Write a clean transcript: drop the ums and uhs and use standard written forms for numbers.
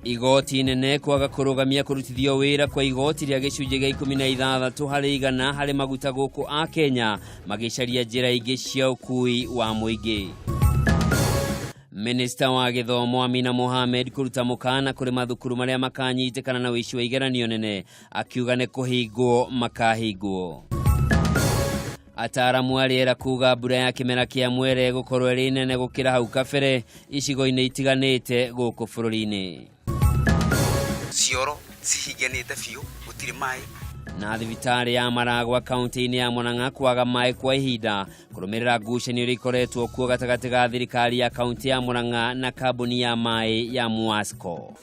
Igoti inene kwaga kũrũgamia kũrutithio wĩra kwa igoti rĩa gĩcunjĩ gĩa 16% harĩ maguta gũkũ a Kenya magĩcaria njĩra ingĩ cia ũkui wa mũingĩ. Minista wa gĩthomo Amina Mohamed kũruta mũkana kũrĩ mathukuru marĩa makanyitĩkana na ũici wa igeranio nene akiuga nĩ kũhingwo makahingwo. Ataaramu a rĩera kuga mbura ya kĩmera kĩa mwere gũkorwo ĩrĩ nene gũkĩra hau kabere icigo-inĩ itiganĩte gũkũ bũrũri-inĩ. Cioro cihinganĩte biũ, gũtirĩ maĩ. Na thibitarĩ ya Maragwa kaunti-inĩ ya Murang'a kwaga maĩ kwa ihinda kũrũmĩrĩra ngucanio iria ikoretwo kuo gatagatĩ ga thirikari ya kaunti ya Murang'a na kambuni ya maĩ ya Mwasco.